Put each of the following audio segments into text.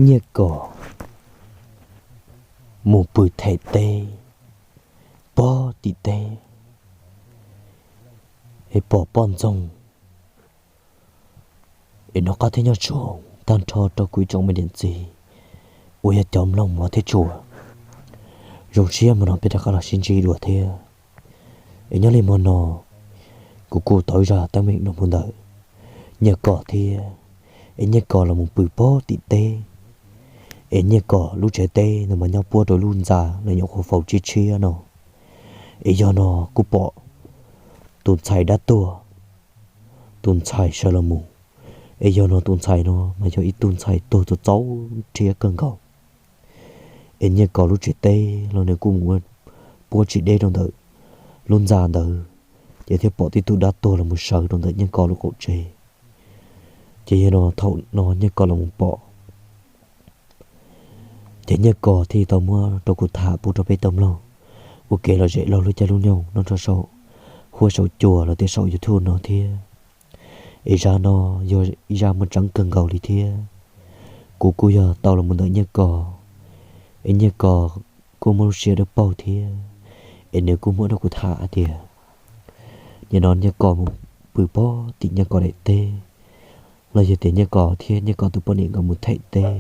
Nyiaj Kos mus pw them teb pob tim teb es pom poj ntxoog. Es nov qab thiab nyob zoo tag nrho rau kuv ib tsoom me niam txiv uas yog cov mloog mov thiab tshua. Zoo siab hmo no peb rov qab los sib ntsib dua thiab. Es nyob li hmo no kuv kuj tau zaj teeb meem no mus ntawm Nyiaj Kos thiab. Es Nyiaj Kos los mus pw pob tim teb. Es Nyiaj Kos lub tsev teb ntawd mas nyob puab rau lub ntxa los nyuam qhuav faus tshiab tshiab no. Es yog no kuj pom tus ntxhais dab tuag, tus ntxhais sawv los mus. Es yog no tus ntxhais no mas yog ib tug ntxhais tuag txaus txaus rhiab kawg nkaus. Es Nyiaj Kos lub tsev teb los nws kuj mus ua puab tsis deb rau ntawm lub ntxa ntawd, ces thiaj pom tib tug dab tuag los mus sawv rau ntawm Nyiaj Kos lub qaum tsev. Ces yog no thaum no Nyiaj Kos los mus pom, ces Nyiaj Kos thiaj tau muab rau kuv tham pub rau peb tau mloog ua kev lom zem laug lub caij lub nyoog nyob rau saum huab saum cua los tias saum YouTube no thiab. Es zaj no yog ib zaj muaj tseeb kawg nkaus li thiab. Kuv kuj yog tau los mus ntawm Nyiaj Kos, es Nyiaj Kos kuj muaj lub siab dawb paug thiab. Es nws kuj muab rau kuv tham hais tias nim no Nyiaj Kos mus pw pob tim Nyiaj Kos daim teb, los yog tias Nyiaj Kos thiab Nyiaj Kos tus poj niam nkawd mus them teb,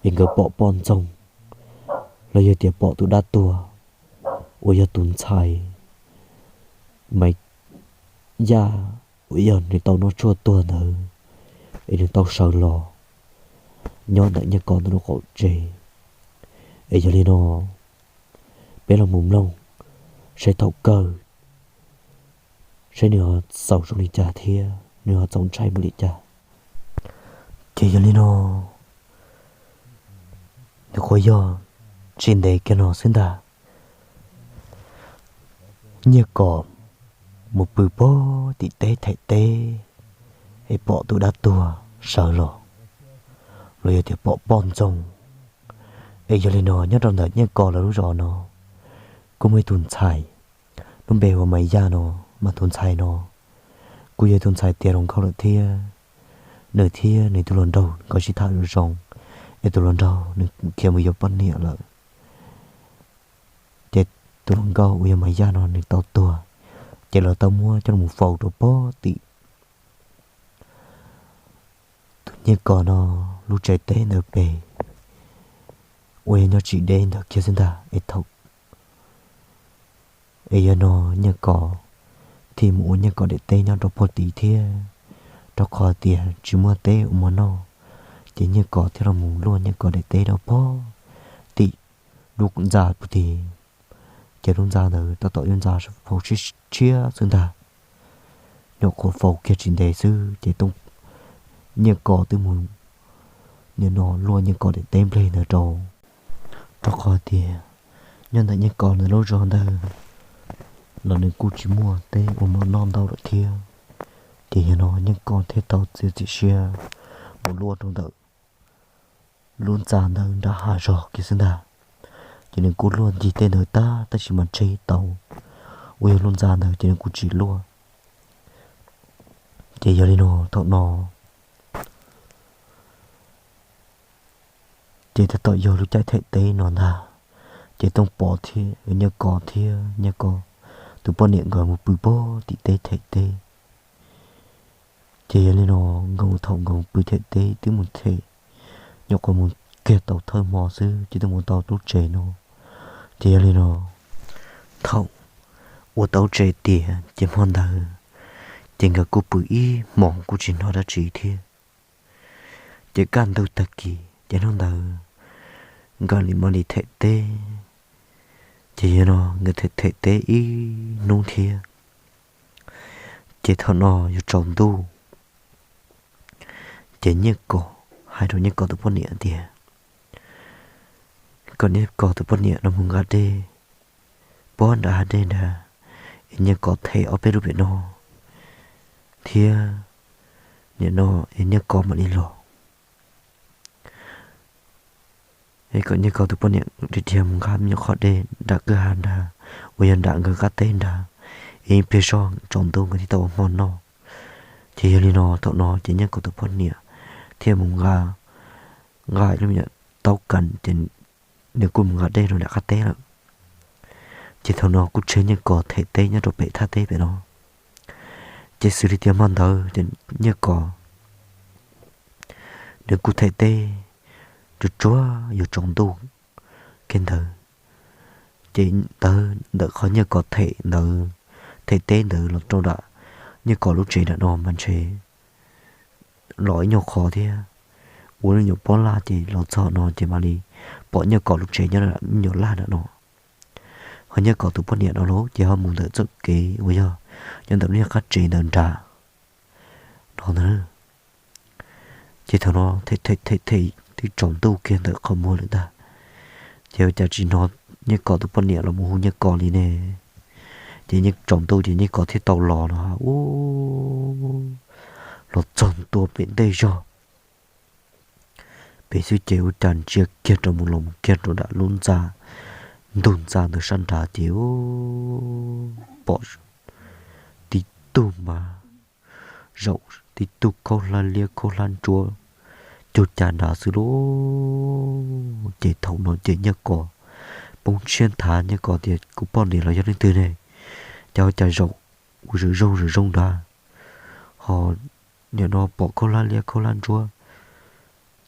es nkawd pom poj ntxoog, los yog tias pom tus dab tuag uas yog tus ntxhais Maiv Yaj uas yog nws tau noj tshuaj tuag ntawd, es nws tau sawv los nyob ntawm Nyiaj Kos ntawm lub qaum tsev. Es yog li no peb los mus mloog saib thaum kawg, saib nws ho xaus zoo li cas thiab nws ho txaus ntshai npaum li cas. Ces yog li no nws qhuav yog tsis ntev kiag no xwb ntag. Nyiaj Kos mus pw pob tim teb them teb, es pom tus dab tuag sawv los, los yog tias pom poj ntxoog. Es yog li no nyob rau ntawm Nyiaj Kos lawv lub zos no kuj muaj ib tug ntxhais, lub npe hu ua Maiv Yaj no, mas tus ntxhais no kuj yog tus ntxhais tiav hluas nkauj lawm thiab. Nws thiab nws tus hluas nraug nkawd sib tham zoo zoo, es tus hluas nraug nws khiav mus yuav poj niam lawm. Ces tus hluas nkauj uas yog Maiv Yaj no nws tau tuag, ces lawv tau muab coj los faus rau pob tim tus Nyiaj Kos no lub tsev teb ntawd pem, uas yog nyob tsis deb ntawd kiag xwb ntag. Es thaum, es yog no Nyiaj Kos thiaj mus ua Nyiaj Kos daim teb nyob rau pob tid thiab, rau qhov tias tsis muaj teb ua mov noj, ces Nyiaj Kos thiaj los mus luaj Nyiaj Kos daim teb rau pob tim lub ntxa pob tid. Ces lub ntxa ntawd tab tom yog ntxa faus tshiab tshiab xwb ntag, nyuam qhuav faus kiag tsis ntev xwb ces Nyiaj Kos twb mus nim no luaj Nyiaj Kos daim teb nplej ntawd rau, rau qhov tias nyob ntawm Nyiaj Kos ntawd lub zos ntawd los nws kuj tsis muaj teb ua mov noj ntau lawm thiab. Ces yog no Nyiaj Kos thiaj tau txiav txim siab mus luaj rau ntawm lub ntxa ntawd nram hav zog kiag xwb ntag. Ces nws kuj luaj ncig tej ntawd tag tab sis mas tseg tau uas yog lub ntxa ntawd ces nws kuj tsis luaj. Ces yog li no thaum no ces tab tom yog lub caij them teb no ntag, ces Tooj Pov thiab Nyiaj Kos thiab Nyiaj Kos tus poj niam nkawd mus pw pob tim teb them teb. Ces yog li no nkawd thaum nkawd mus pw them teb twb mus them nyuam qhuav mus kiag tau thawj hmo xwb ces twb mus tau lub tsev no. Ces yog li no thaum ua tau tsev tiav ces hmo ntawd ces nkawd kuj pw ib hmos kuj tsis hnov dab tsi thiab. Ces kaj ntug tag kis ces hnub ntawd nkawd li mam li them teb. Ces yog no nkawd them them teb ib hnub thiab, ces thaum no yuav tsaus ntuj, ces Nyiaj Kos hais rau Nyiaj Kos tus poj niam tias kom Nyiaj Kos tus poj niam no mus nqa dej puag nram hav dej nrad, es Nyiaj Kos them ob peb lub pem no thiab, nim no es Nyiaj Kos mam li los. Es kom Nyiaj Kos tus poj niam dhia mus nqa me nyuam qhov dej nram kwj ha nrad uas yog nram nkawd qab teb nrad, es ib pliag zog tsaus ntuj nkawd thiaj tau ua hmo noj. Ces yog li no thaum no ces Nyiaj Kos tus poj niam thiaj mus nqa nqa lub me nyuam taub kas ces nws kuj mus nqa dej rau nram qab teb lawm. Ces thaum no kuj tseg Nyiaj Kos them teb nyob rau pem thaj teb pem no. Ces xws li tias hmo ntawd ces Nyiaj Kos nws kuj them teb tsuag tsuag yuav tsaus ntuj kiag ntawd. Ces ntawd ntawm qhov Nyiaj Kos them ntawd, them teb ntawd los rau nram Nyiaj Kos lub tsev nram no mas ntshe los ib nyuag qhov thiab, ua lub nyuam pob laj ces los txog no ces mam li pom Nyiaj Kos lub tsev nyob nram lub nyuam laj nram no. Ho Nyiaj Kos tus poj niam no los ces ho mus ntawm txoj kev uas yog nyob ntawm lub nyuag qab tsev ntawd nrad no ntag. Ces thaum no them them them twb tsaus ntuj kiag ntawm qhov muag lawm ntag. Ces ua cas tsis hnov Nyiaj Kos tus poj niam los mus hu Nyiaj Kos li ne. Ces tsaus ntuj ces Nyiaj Kos thiaj tau los no ua, los txog ntua pem ntej zog pem xwb ces ua cas ntsia kiag rau mus los mus kiag rau nram lub ntxa, ntug ntxa ntawd sab nrad ces pom tib tug mas zaum tib tug khaub hlab liab khaub hlab ntsuab cug cas nrad xwb lauj. Ces thaum no ces Nyiaj Kos poob tshiab nthav, Nyiaj Kos tias kuv poj niam los yog leej twg ne, cas ua cas zaum ua zoo zoo zoo nrad, ho nim no pom khaub hlab liab khaub hlab ntsuab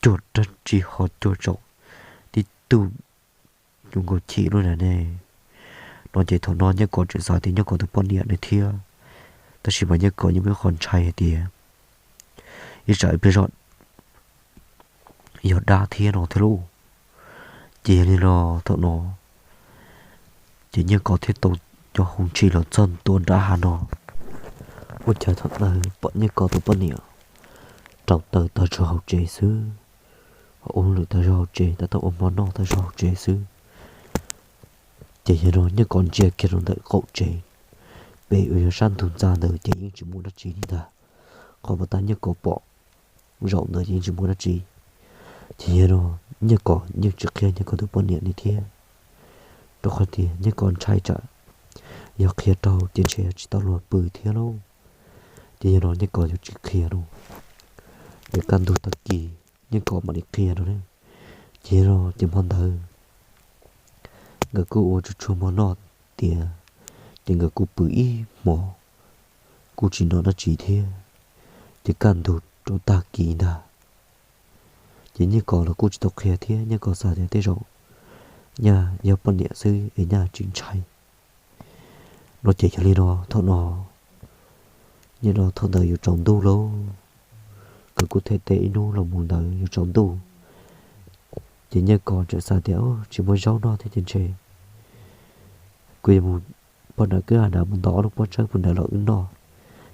cuag dab tsi ho cuag zaum tib tug zoo nkaus chim lub nram ne. No ces thaum no Nyiaj Kos tseem xav tias Nyiaj Kos tus poj niam ne thiab, tab sis mas Nyiaj Kos yeej muaj ib qho ntshai hais tias ib tsam ib pliag zoj yog dab thiab no thiab lauj. Ces yog li no thaum no ces Nyiaj Kos thiaj tau nyob hoov ntshis los txog ntua nram hav no. Ua cas thaum ntawd pom Nyiaj Kos tus poj niam rauv taws tag zog hauv tsev xwb, ua hauj lwm tag zog hauv tsev, tab tom ua hmo noj tag zog hauv tsev xwb. Ces yog no Nyiaj Kos ntsia kiag rau ntawm qaum tsev pem uas yog sab ntug ntxa ntawd ces yeej tsis muaj dab tsi li ntag. Qhov uas tab Nyiaj Kos pom zaum ntawd ces yeej tsis muaj dab tsi. Ces yog no Nyiaj Kos yeej tsis qhia Nyiaj Kos tus poj niam li thiab, rau qhov tias Nyiaj Kos ntshai tsam yog qhia rau ces ntshe tsis tau luag pw thiab lauj. Ces yog no Nyiaj Kos yuav tsis qhia no, es kaj ntug tag kis Nyiaj Kos mam li qhia no. Ces yog no ces hmo ntawd nkawd kuj ua tsuag tsuag hmo noj tiav, ces nkawd kuj pw ib hmos, kuj tsis hnov dab tsi thiab. Ces kaj ntug rau tag kis ntag, ces Nyiaj Kos los kuj tsis tau qhia thiab, Nyiaj Kos xav tias tej zaum nyaj yog poj niam xwb es nyaj tsis ntshai. No ces yog li no thaum no, nim no thaum ntawd yuav tsaus ntuj lauj, nkawd kuj them teb ib hnub los mus ntawd yuav tsaus ntuj, ces Nyiaj Kos tseem xav tias tsis muaj zaub noj thiab ces ntshe kuv yuav mus pog nram kwj ha nrad mus ntaus ob lub pob tsawb puag nrad los wb noj.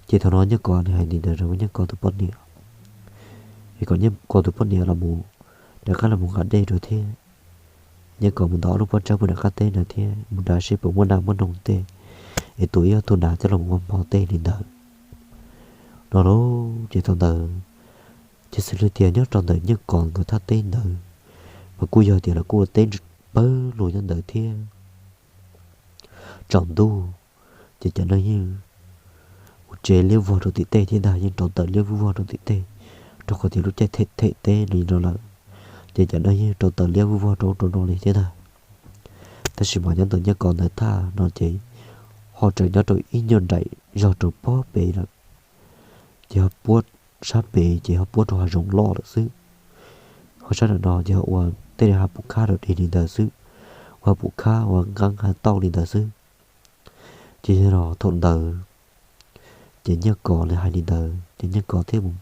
Ces thaum no Nyiaj Kos nws hais li ntawd rau Nyiaj Kos tus poj niam, es kom Nyiaj Kos tus poj niam los mus rov qab los mus nqa dej rau thiab. Nyiaj Kos mus ntaus ob lub pob tsawb puag nram qab teb ntawd thiab mus nrad seb puas muaj nas muaj noog tej, es tua ib ob tug nas coj los ua hmo tej li ntawd. No lauj, ces thaum ntawd ces xws li tias nyob rau ntawm Nyiaj Kos nkawd thaj teb ntawd mas kuj yog tias lawv kuj ua teb pawg lug nyob ntawd thiab. Tsaus ntuj ces cov neeg yeej ua tsev liab vog rau tim tej thiab ntag, yeej rauv taws liab vog rau tim tej, rau qhov tias lub caij them them teb li no lawm, ces cov neeg yeej rauv taws liab vog rau ub rau no li thiab ntag. Tab sis mas nyob ntawm Nyiaj Kos ntawd thaj no ces ho tseem nyob rau ib nyuag nraim zog rau pob pem lawm, ces ho puab sab pem ces ho puab rau hav zoov loj lawm xwb. Ho sab nram no ces ho ua tej hav pum khab rau dig li ntawd xwb, ua hav pum khab ua nqeeb hav tauj li ntawd xwb. Ces yog no thaum ntawd ces Nyiaj Kos li hais li ntawd ces Nyiaj Kos thiaj mus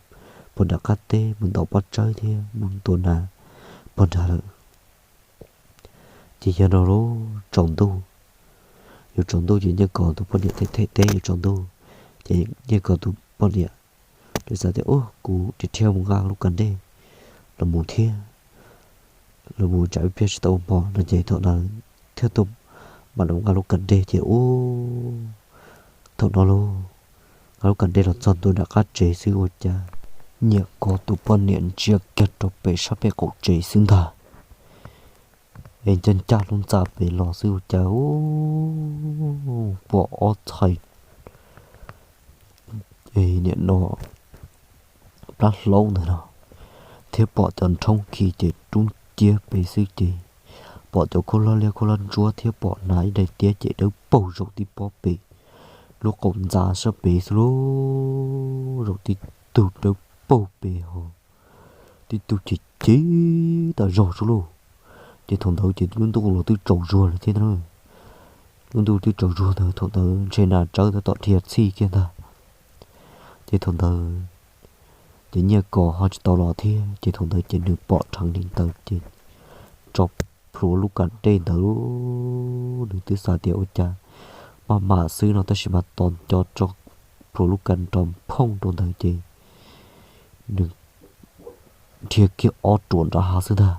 pog nram qab teb mus ntaus pob tsawb thiab mus tua nas pog nrad lawm. Ces yog no lauj, tsaus ntuj, yuav tsaus ntuj ces Nyiaj Kos tus poj niam them them teb yuav tsaus ntuj, ces Nyiaj Kos tus poj niam txawm xav tias, Ub, kuv dhia dhia mus nqa lub kas dej los mus thiab, los mus tsam ib pliag tsis tau ua hmo no. Ces thaum ntawd thiaj tuaj mam li nqa lub kas dej ces ub, thaum no lauj, nqa lub kas dej los txog ntua nram qab tsev xwb ua cas Nyiaj Kos tus poj niam ntsia kiag rau pem sab pem qaum tsev xwb ntag, es ncaj ncaj lub ntxa pem los xwb ua cas ub, pom ob txhais, es nim no plab hlaub ntawd no, thiab pom cov nrhoob khi ces rub nciab pem xwb ces pom cov khaub hlab liab khaub hlab ntsuab thiab pom hnav ib daim tiab ces dawb paug zaum tib pob pem lub qaum ntxa sab pem xwb lauj, zaum tib tug dawb paug pem ho tib tug cem cem tas zog xwb lauj. Ces thaum ntawd ces lub ntuj los twb tsaus zuag lawm thiab ntag. Lub ntuj twb tsaus zuag ntawd thaum ntawd ntshe nas tsawb tab tom dhia txhij kiag ntag. Ces thaum ntawd ces Nyiaj Kos ho tsis tau los thiab ces thaum ntawd ces nws pom dheev li ntawd ces tso plhuav lub kas dej ntawd, nws twb xav tias ua cas maj mam xwb no tab sis mas tos nco tso plhuav lub kas nrov phooj rau ntawd ces nws dhia kiag ob ruam nram hav xwb ntag.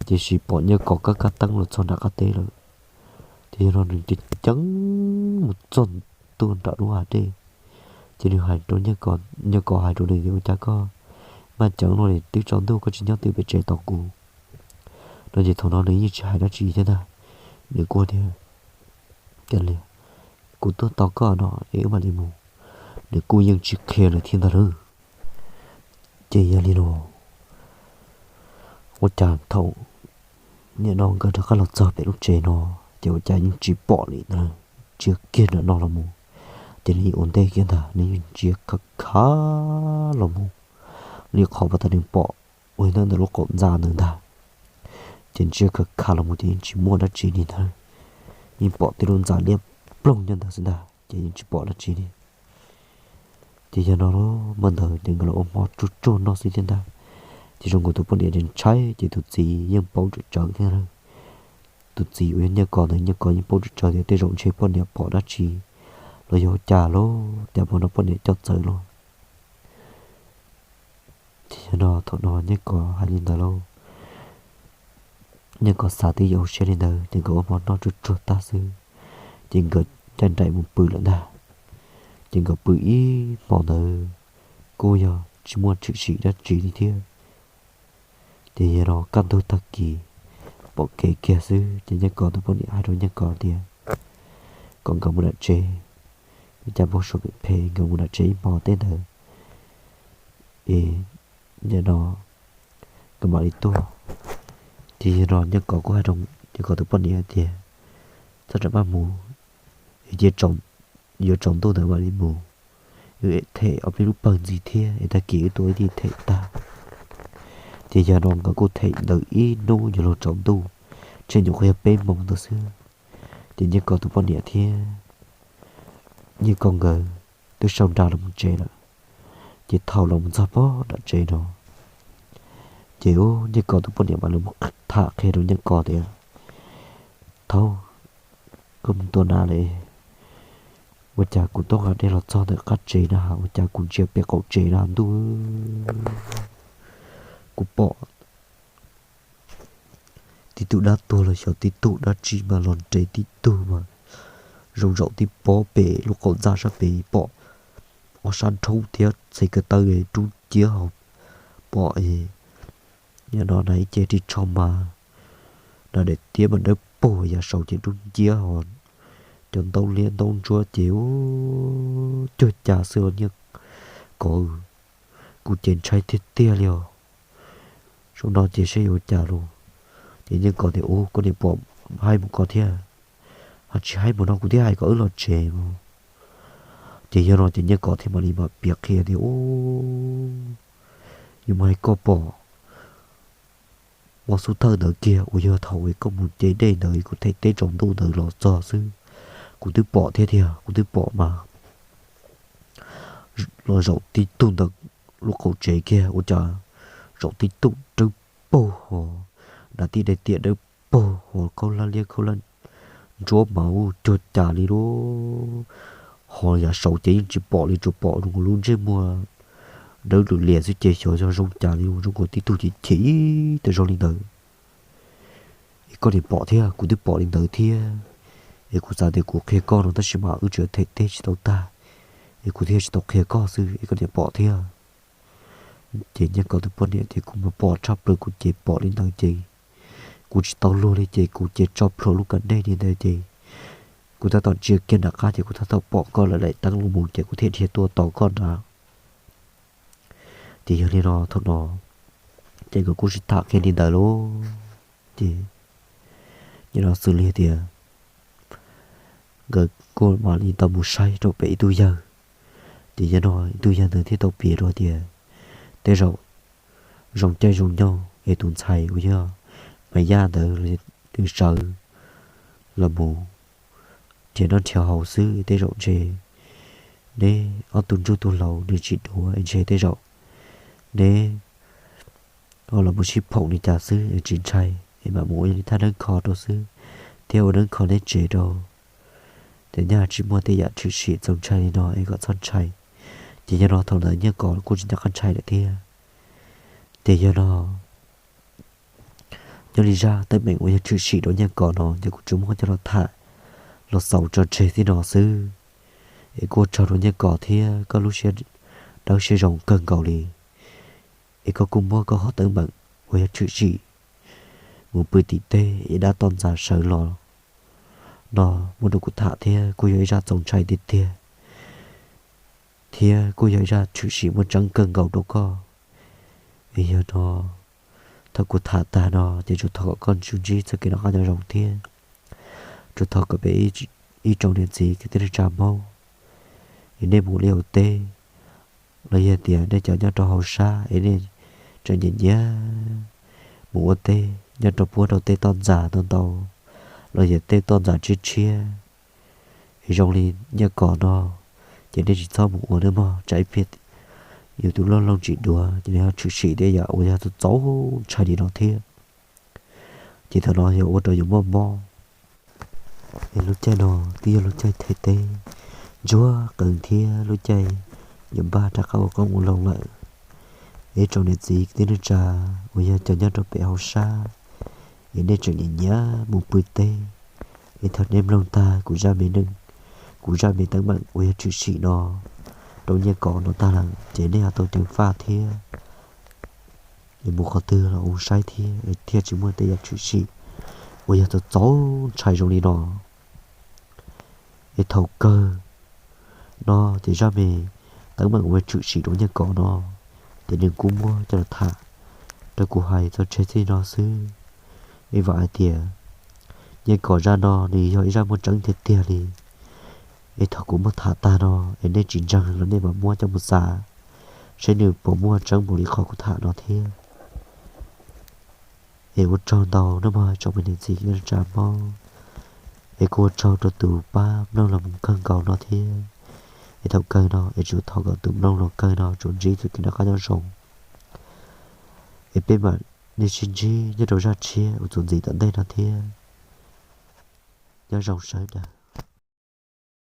Tiam sis pom Nyiaj Kos kab kab teeb los txog nram qab teb lawm. Ces yog no nws ceev ceev mus txog tuaj nram lub hav dej, ces nws hais rau Nyiaj Kos, Nyiaj Kos hais rau nws tias ua cas koj maj ceev luaj li, twb tsaus ntuj koj tsis nyob twj pem tsev tos kuv no. Ces thaum no nws yeej tsis hais dab tsi thiab ntag, nws kuj tias kuv tuaj tos koj no es wb mam li mus. Nws kuj yeej tsis qhia lawm thiab ntag lauj. Ces yog li no ua cas thaum nim no nkawd rov qab los txog pem lub tsev no ces ua cas yeej tsis pom li ntag, ntsia kiag nram no los mus ces nws yeej ua ntej kiag ntag, nws yeej ntsia khav khav los mus li qhov uas tas nws pom ua ntawm ntawm lub qaum ntxa ntawd ntag. Ces ntsia khav khav los mus ces yeej tsis muaj dab tsi li ntag, yeej pom tej lub ntxa liab ploog nyob ntawd xwb ntag ces yeej tsis pom dab tsi li. Ces yog no los mas ntawd ces nkawd los ua hmo tsuag tsuag noj xwb thiab ntag. Ces zoo nkaus tus poj niam ntshai ces tus txiv yeej paub tsawv tsawv thiab. Tus txiv uas yog Nyiaj Kos ntawd, Nyiaj Kos yeej paub tsawv tsawv tias tej zaum ntshe poj niam pom dab tsi los yog ua cas lauj, cas hmo no poj niam coj txawv los. Ces yog no thaum no Nyiaj Kos hais li ntawd lauj, Nyiaj Kos xav twb yuav hauv siab li ntawd ces nkawd ua hmo noj tsuag tsuag tag xwb ces nkawd caij nraim mus pw lawm ntag. Ces nkawd pw ib hmo ntawd kuj yog tsis muaj tshwm sim dab tsi li thiab. Ces yog no kaj ntug tag kis pom kev kiag xwb ces Nyiaj Kos tus poj niam hais rau Nyiaj Kos tias kom nkawd mus nram tsev, ua cas npau suav phem phem, nkawd mus nram tsev ib hmo tej ntawd es nim no nkawd mam li tuaj. Ces yog no Nyiaj Kos kuj hais rau Nyiaj Kos tus poj niam tias txhob ram maj mus, cia yuav tsaus ntuj ntawd mam li mus, wb them ob peb lub pawg ntxiv thiab es tag kis wb tuaj wb thiaj them tag. Ces yog no nkawd kuj them ntawd ib hnub yuav luag tsaus ntuj, ntshe nyuam qhuav yog peb moos ntawd xwb. Ces Nyiaj Kos tus poj niam thiab Nyiaj Kos nkawd twb sau nra los mus tsev lawm. Ces thaum los mus txog pem nram tsev no ces Nyiaj Kos tus poj niam mam li mus tham qhia rau Nyiaj Kos tias thaub, koj mus tua nas lawm, ua cas kuv tuaj nqa dej los txog ntawm qab tsev na ua cas kuv ntsia pem qaum tsev na ntuj, kuv pom tib tug dab tuag los xyov tib tug dab tsi mas los nres tib tug mas zoo zaum tib pob pem lub qaum ntxa sab pem pom ob sab nrhoob thiab txhais ko taw rub nciab ho pom nim no na ib ce ris tsho mas na daim tiab mas dawb paug yav saud ces rub nciab ho cov ntaub liab ntaub ntsuab ces cuag cas xwb os Nyiaj Kos, kuv ces ntshai tiag tiag li os. Saum no ces saib yuav ua cas lauj. Ces Nyiaj Kos tias ub koj niam pom haib mus koj thiab, ho tsis haib mus no kuv thiaj hais kom wb los tsev os. Ces yog no ces Nyiaj Kos thiaj mam li mam piav qhia tias ub, yuav mus hais koj pom ua xub thawj ntawd kiag uas yog thaum koj mus ce dej ntawd kuv them teb tsaus ntuj ntawd los txog xwb, kuv twb pom thiab tiag, kuv twb pom mas los zaum tib tug ntawm lub qaum tsev kiag ua cas zaum tib tug dawb paug ho, daim tiab daim tiab dawb paug ho khaub hlab liab khaub hlab ntsuab mas ua cuag cas li lauj. Ho yav saud ces yeej tsis pom li, tsuas pom zoo lub ntsej muag dawb lwm lias xwb ces xyov yog zoo cas li, zoo nkaus tib tug chim chim tas zog li ntawd. Es koj niam pom thiab, kuv twb pom li ntawd thiab. Es kuv xav tias kuv qhia koj no tab sis mas wb tseem them teb tsis tau tag, es kuv thiaj tsis tau qhia koj xwb es koj niam pom thiab. Ces Nyiaj Kos tus poj niam ces kuv mas pom tshaj plaws, kuv ces pom li ntawd ces kuv tsis tau luag li ces kuv ces tso plhuav lub kas dej li ntawd ces kuv tab tom ntsia kiag nram qab ces kuv tab tom pom koj lawm, laim teeb los mus ces kuv thiaj dhia tuaj tos koj nrad. Ces yog li no thaum no Ces nkawd kuj sib tham kiag li ntawd lauj. Ces nyob no xws li tias nkawd kuj mam li tau mus saib rau pem ib tug yawg. Ces yog no ib tug yawg ntawd thiaj tau piav rau tias tej zaum zoo caij zoo nyoog es tus ntxhais uas yog Maiv Yaj ntawd nws sawv los mus nrhiav noj nrhiav haus xwb, tej zaum ntshe neb ob tug ntsuj tug hlauv nws tsis duav, ntshe tej zaum neb los mus sib phoom li cas xwb es tsis ntshai, es mam mus ua li thaj neeb kho rau xwb, thiab ua neeb kho neb tsev rau. Ces nyaj tsis muaj tej yam tshwm sim txaus ntshai li no es kom txhob ntshai. Ces yog no thaum ntawd Nyiaj Kos kuj tsis nco qab ntshai lawm thiab. Ces yog no nyob li zaj teeb meem uas yog tshwm sim rau Nyiaj Kos no ces kuv tsuas muab coj los tham los xaus tso tseg tib no xwb. Es kuj ua tsaug rau Nyiaj Kos thiab koj lub siab dawb siab zoo kawg nkaus li, es koj kuj muab koj qhov teeb meem uas yog tshwm sim mus pw tim teb es dab toj ntxas sawv los no muab rau kuv tham thiab kuj yog ib zaj txaus ntshai tiag tiag, thiab kuj yog ib zaj tshwm sim muaj tseeb kawg nkaus rau koj. Es yog no thaum kuv tham tag no ces tsuas thov kom koj ntsib txoj kev noj qab nyob zoo thiab tsuas thov kom peb ib tsoom niam txiv kwv tij neej tsa Hmoob es nej mus ua liaj ua teb los yog tias nej cov nyob rau hauv sab es nej tseem nyiam nyiam mus ua teb nyob rau puab rau tej toj ntxas ntau ntau los yog tej toj ntxas tshiab tshiab es zoo li Nyiaj Kos no, ces nej tsis txhob mus ua nawb mog, tsam ib pliag yus tus loj looj tsis duav ces nws ho tshwm sim tej yam uas yog txaus ntshai li no thiab. Ces thaum no yog ua rau yus muaj mob. Es lub caij no twb yog lub caij them teb ntsuag qees thiab lub caij yuav npaj rov qab ua qoob ua loo lawm. Es tsoom niam txiv kwv tij neej tsa uas yog cov nyob rau pem hauv sab es nej tseem nyiam nyiam mus pw teb, es thaum nej mloog tag kuv zaj me neej, kuv zaj me teeb meem uas yog tshwm sim no rau Nyiaj Kos no tag lawm ces nej ho tau ceev faj thiab es mus qhov twg los ua saib thiab es thiaj tsis muaj tej yam tshwm sim uas yog txaus txaus ntshai zoo li no. Es thaum kawg no ces zaj me teeb meem uas tshwm sim rau Nyiaj Kos no ces nws kuj muab coj los tham rau kuv hais txog tseg txij no xwb. Es vam hais tias Nyiaj Kos zaj no nws yog ib zaj muaj tseeb tiag tiag li. Es thaum kuv muab tham tag no es nej tsis ntseeg los nej mam muab coj mus xav seb nws puas muaj tseeb npaum li qhov kuv tham no thiab. Es ua tsaug ntau nawb mog tsoom me niam txiv kwv tij neej tsa Hmoob. Es kuj ua tsaug rau tus pab mloog los mus kawg nkaus no thiab. Es thaum kawg no es tsuas thov kom tus mloog los kawg no tsuas ntsib txoj kev noj qab nyob zoo. Es peb mam li sib ntsib nyob rau zaj tshiab uas txuas ntxiv tom ntej no thiab. Nyob zoo sawv daws.